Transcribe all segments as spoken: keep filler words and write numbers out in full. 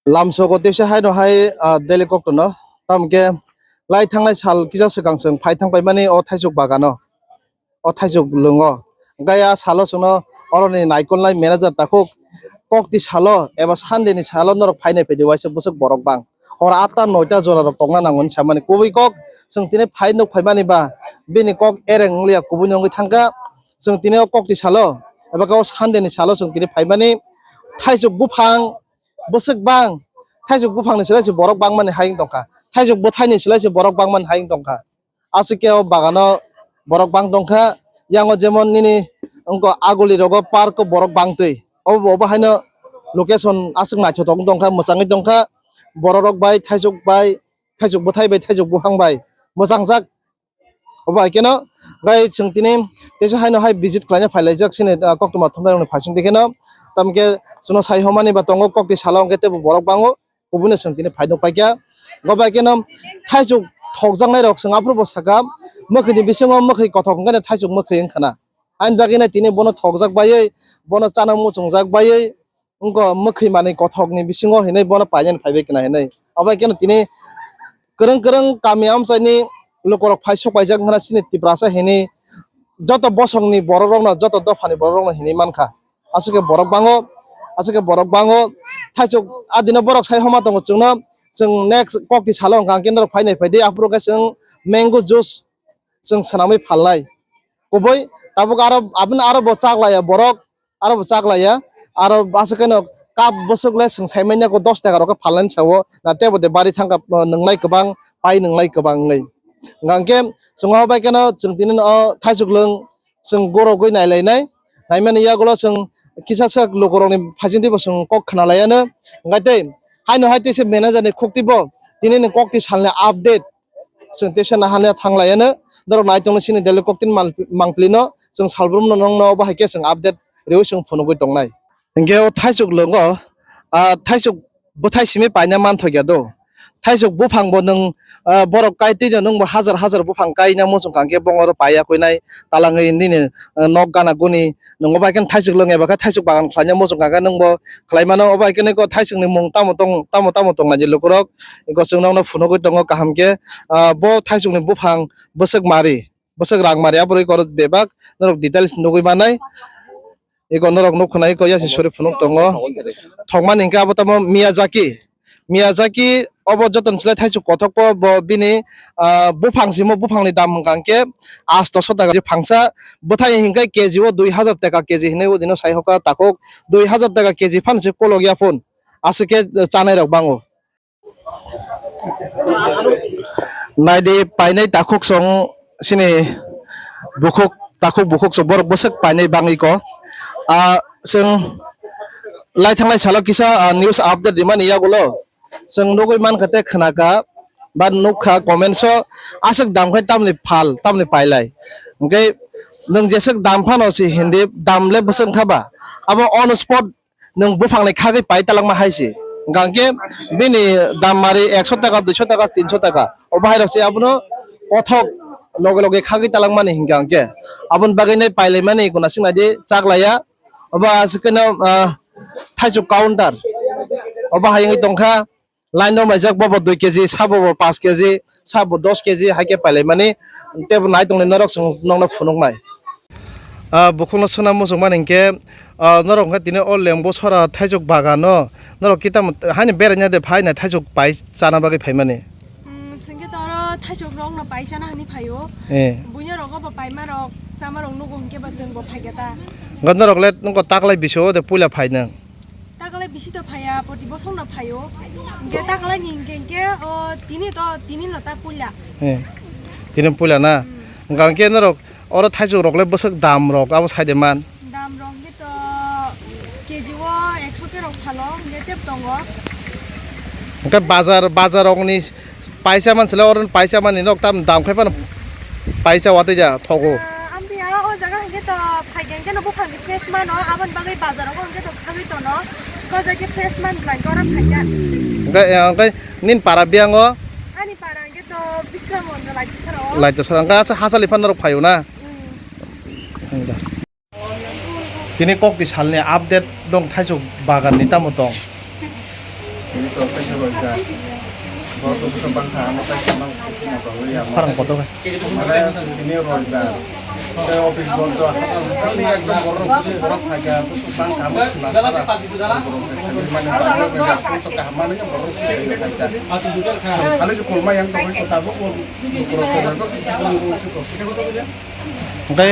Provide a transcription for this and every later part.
Lamsogo tebsa haino hai, ah, daily koktono. Tamokhe lai thangnai sal kisa swkang chwng phai thang paimani o thaisuk bagano, o thaisuk lwngo. Hwnkhe a salo chwngno oroni naikolnai manager takhuk kokti salo eba Sunday ni salo norok phainai phaidi waisa bwswk borok bang. Hor atta noita jora rok tongna nango hinwi samani. Kubui kok chwng tini phai nuk phaimani ba bini kok ereng wngliya kubui no wngwi thangkha. Chwng tini o kokti salo eba khe o Sunday ni salo chwng tini phaimani thaisuk buphang bwswk bang, thaisuk buphangni slai se borok bangmani hai wng tongkha, thaisuk bwthaini slai se borok bangmani hai wng tongkha. Aswk khe o bagano borok bang tongkha, yango jemon nini wngkha Aguli rogo park o borok bangtwi, obo obo haino location aswk naithothok wng tongkha, mwchangwi tongkha, bororok bai thaisuk bai, thaisuk bwthai bai, thaisuk buphang bai mwchangjak. Obo hai kheno bai chwng tini teisa haino hai visit khlaina phailaijak chini, ah, koktwma thumnairokni phaising twi kheno. Tamokhe chwngno sai homani ba tongo kokti salo hwnkhe teibo borok bango, kubuino chwng tini phai nuk paikha. Obo hai kheno thaisuk thokjaknairok chwng aphuru bo sakha, mwkhwini bisingo mwkhwi kothok hwnkhe thaisuk mwkhwi wngkhana. Ani bagwino tini bono thokjak baiwi, bono chana muchungjak baiwi, wngkha mwkhwi manwi kothokni bisingo hinwi bono painani phaibai khna hinwi. Abo hai kheno tini kwrwng kwrwng kami amchaini lukurok phai sok paijak wngkhana chini Tiprasa hinwi joto bosongni bororokno, joto dophani bororokno hinwi mankha. Aswk khe borok bango, aswk khe borok bango. Thaisuk adino borok sai homa tongo chwngno, chwng next kokti salo hwnkha hwnkhe norok phainai phaidi, aphuru khe chwng mango juice chwng swnamwi phalnai. Kubui tabuk aro aboni aro bo chaklaiya borok, aro bo chaklaiya, aro aswk kheno cup bwswk le chwng sai manya kho dos taka rok khe phalnani sao, na tebo de bari thangkha, uh, nwngnai kwbang, pai nwngnai kwbang wngwi. Hwnkha hwnkhe chwng o bai kheno chwng tini o thaisuk lwng chwng gorogwi nailainai, naimani yagulo chwng kisa swk lukurokni phaisingtwi bo chwng kok khna laiano. Hwnkhe tei haino hai teisa manager ni khuktwi bo tinini kokti salni update chwng teisa naharya thang laiano, norok nai tongno chini daily koktin mal-, mangpili no chwng salbrum no nongno obo hai khe chwng update riwi chwng phunugwi tongnai. Hinkhe o thaisuk lwngo, ah, thaisuk bwthai simi paina manthokya do. Thaisuk buphang bo nwng, ah, borok kai twi no nwng bo hajar hajar buphang kaina muchung kha hinkhe bongoro paiya kuinai talangwi nini, ah, nok gana guni nwng obo hai khe thaisuk lwng eba khe thaisuk bagan khlaina muchung kha hinkhe nwng bo khlai mano. Obo hai khe nokho thaisukni mung tamo tong, tamo tamo tong nai lukurok. Eko chwng nokno phunugwi tongo kaham khe, ah, bo thaisukni buphang bwswk mari, bwswk rang mari, aborok eko bebak norok details nugwi manai. Eko norok nuk khna eko yasi sori phunuk tongo. Thokmani hinkhe abo tamo Miyazaki. Miyazaki obo joto ni slai thaisuk kothok po bo bini, ah, buphang simo buphangni dam hwnkha hinkhe asto so taka phangsa, bwthai hinkhe K G o dui hajar taka K G hinwi o dino sai hoka takhuk, dui hajar taka K G phano se kolok ya phun aswk khe chanai rok bango. Naidi painai takhuk song sini bukhuk, takhuk bukhuk song borok bwswk painai bangwi ko. Ah, chwng lai thanglai salo kisa, ah, news update rimani yagulo chwng nugwi mankha tei khnakha ba nukha comments o aswk dam khai tamni phal tamni pailai. Hwnkhe nwng jeswk dam phano se hindi dam le bwswk wngkha ba abo on spot nwng buphang ni khagwi pai talangma hai se. Hwnkha hwnkhe bini dam mari ekso taka, duiso taka, tinso taka. Obo hai rok se abono kothok loge loge khagwi talangmani hinkha hwnkhe. Aboni bagwi nai pailaimani guna singna di chaklaiya. Obo aswk khe no, ah, thaisuk counter. Obo hai wngwi tongkha. Line rok naijak, bobo dui K G, sabo bo paanch K G, sabo dos K G hai khe pailaimani, tei bo nai tongni norok chwng nokno phunuknai. Ah, bukhukno swnam muchungmani hinkhe, ah, norok hinkhe tini o Lembusora thaisuk bagano norok kitam haino beraina de phaina thaisuk pai chana bagwi phaimani. Hmm, chwngkhe to oro thaisuk rokno pai chana hinwi phaio. Eh. Buino rogo bo paima rok, chama rok nugo hinkhe bo chwng bo phaikha ta. Hinkhe norok le nokho taklai bisingo de puila phainang. Taklai bisi to phaiya, poti bosong no phaio. Hinkhe taklai ni hinkhe, hinkhe, o, tini to, tini no ta puila. Eh, tini puila na? Hmm. Hwnkha hinkhe norok oro thaisuk rok le bwswk dam rok abo sai de man? Dam rok hinkhe to K G o ekso ke rok phalo, hinkhe tep tongo. Hinkhe bazar, bazar rok ni Paisa man sila oro paisa mani nok tam dam khai phano paisa watwi ja thogo. Ah, amtwi aro o jaga hinkhe to phaikhe hinkhe no buphang ni fresh mano, aboni bagwi bazar o hinkhe to khagwi tono. Ko jaga fresh man bwlai gora phaikha. Hinkhe, eh, hinkhe nin para biyango? Ani para hinkhe to Bisramon no laiti sara o. Laiti sara, hinkhe asa hachali phano rok phaio na? Hmm. Hinkhe. Tini kokti salni update dong thaisuk bagan ni tamo tong? Tini Tei se roida. Borok tongwi bangkha, amo tei samang motor wi amo. Khorang kotor kha. Mane tini roida. Tei office bondo, hatal hatal ni ekdom borok borok phaikha, bangkha amo sima sara. Borok mane borok kaham mani borok phaikha. Khali kolma yang tongwi tabuk borok. Hwnkhe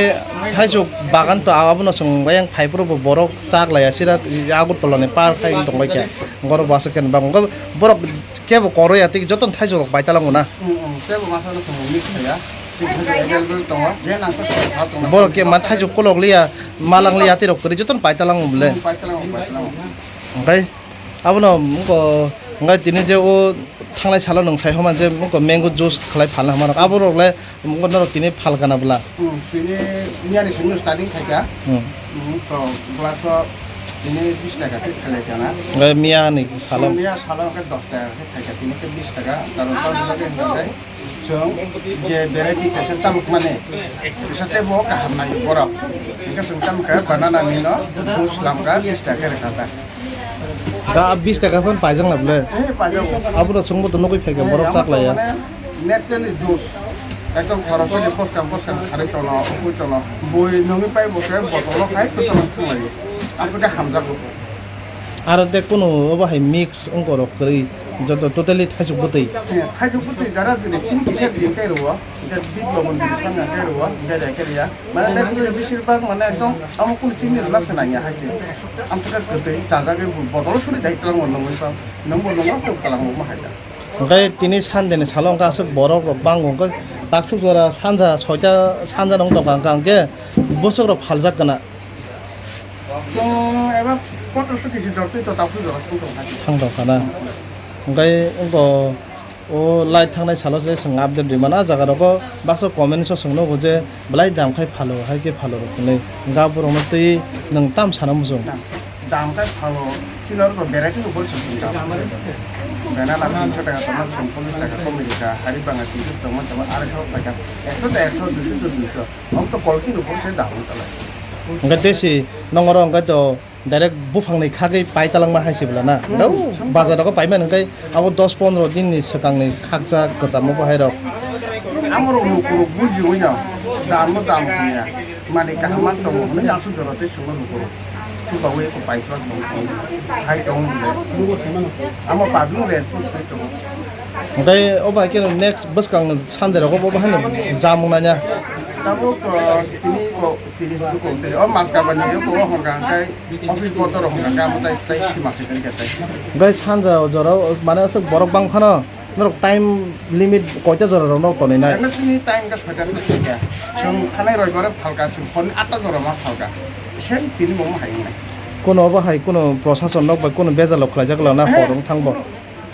thaisuk bagan to abono chwng bayang phaiphuru bo borok chak laiya sira Agartala ni par khai tongbai kha borok bo aswk khe bang hwnkhe borok kebo koroi ya tei jotono thaisuk rok bai talango na. Tebo masa no chwng mix khaiya. Available tongo. Je nang khe tongo. Borok khe man thaisuk kolok liya malang liya tei rok kwrwi jotono pai talango bole. Pai talango, pai talango. Hwnkhe abono wngkha, hwnkhe tini je o thanglai salo nwng sai homa je wngkha mango juice khlai phalna homa rok, abo rok le wngkha norok tini phalkana bwla. Hmm, tini miyani simi starting khaikha. Hmm. Hmm, to glass o tini bis taka twi khlai kana. Hwnkhe miyani salo. Miya salo hwnkhe dos taka khe khaikha, tini khe bis taka, karon to hwnkhe hwnkhe Chwng je variety kaisa tamuk mani, kisa tei bo kaham nai borok. Hingke chwng tamuk khe banana ni no juice lamka bis taka khe rwkha ta. Da bis taka phano paijak na bole? Eh, paijak o. Abono chwngbo to nugui phaikha borok chak laiya. Mane naturally juice. Ekdom khoroksa ni poskang poskang kharwi tono, ukui tono. Bui nungui pai bo khe botolo khai kwchangma thumlaio. Abo khe hamjago. Aro de kunu obo hai mix wngkha rok kwrwi, joto totally thaisuk bwtwi. Thaisuk bwtwi jara jodi chini kisa din kai rwo, hingke bit lobon din sanga kai rwo, hingke de kai ya. Mane de chini bisir bak mane ekdom amo kunu chini rwna se nangya hai se. Amtwkha kwtwi chajagwi botolo suri dai twlang nungwi sa, nungbo nungma tuk twlang nungma hai da. Hingke tini Sunday ni salo hingke aswk borok rok bango hingke taksuk jora sanja soita sanja nung tongkha hingke bwswk rok phaljak gana. Chwng eba pondroso kg dor twi to tabuk jora thang tong kha. Thang tong kha na. Hwnkhe wngkha o light thangnai salo se chwng update rwmano, ah jaga rogo baksa comment o chwng nugo je belai dam khai phalo, hai khe phalo rok hinwi. Hwnkhe aborokno twi nwng tam sana muchung. Dam khai phalo, chini oro variety ni bol chwng dam. Banana tinso taka tongma, chwng chollish taka komori kha, hari banga tinso tongma, tongma aroiso taka, ekso to ekso, duiso to duiso. Omo to quality ni upor se dam wng talai. Hwnkhe tei si nongoro hwnkhe to direct buphang ni khagwi pai talangma hai se bwla na. Hmm, Dau, chwng bazar rogo paimani hwnkhe abo dos pondro din ni swkang ni khakjak kwcham bo hai rok. Amo rok luku rok bujiwi no dam no dam ya. Mani kaham man tongo hwnwi aswk jora tei chwngno luku rok. Chubawi eko pai twlak tong tong. Hai tong bwle. Amo public rate push tongo. Hwnkhe o bai khe next bwskang Sunday rogo bo bahai no jamung nanya. Tabuk, uh, tini ko, tini ko, tini. O mas kabani yo ko hongka kai, office botor hongka kai, amo tai, tai si mas kani kai tai. Hwnkhe sanja o jora o, mane aswk borok bang phano, norok time limit koita jora rok no tonwi nai? Eno sini time ka soita to soita. Chwng thanai roibare phalka, chwng phone atta jora ma phalka. Sen tini bo ma hai nai. Kono obo hai kono prosason nok bai kono bejalo khlaijak la na, eh, hor wng thang bo?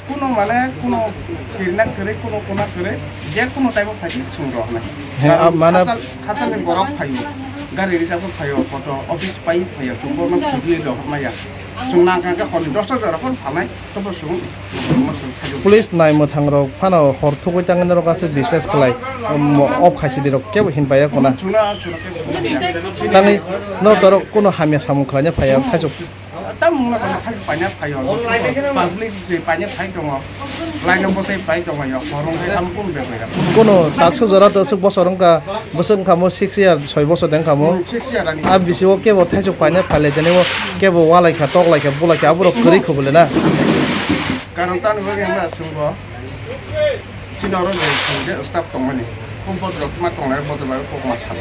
Kuno mane kuno kirna kwrwi, kuno kuna kwrwi, je kuno type of phaidi chwng rok nai. He, karon a, mane khachal, khachal ni borok phaio, gari reserve phaio, koto office pai phaio, chwng borok no sugwi rok maya. Chwng nang kha khe hor ni dosta jora phano phalnai, tobo chwng, chwng phaio. Police nai mwthang rok phano hor thugwi tangwi norok aswk business khlai, um, off khai sidi rok kebo hin paiya khuna. Chwngno, chwngno kebo hin paiya. Tangwi norok torok kuno hamya samung khlaina phaiya, khaichuk. Tamung no tamo khai paina phaio. Public je paina phai tongo. Laino botei pai tongo yo. Horong khai tam kun be bai. Kono taksa jora to aswk bosor wngkha, bwswk wngkha mo six year, soi bosor de wngkha mo. Hmm, six year ani. A bisi o kebo thaisuk paina phaile jani o kebo walai kha, tok lai kha, bulai kha, aborok kwrwi kho bole na. Karon tani bagwi wngkha chwngbo. Chini oro je chwng je staff tongmani. Kum bodrok ma tongnai bodrok bai kok ma sal.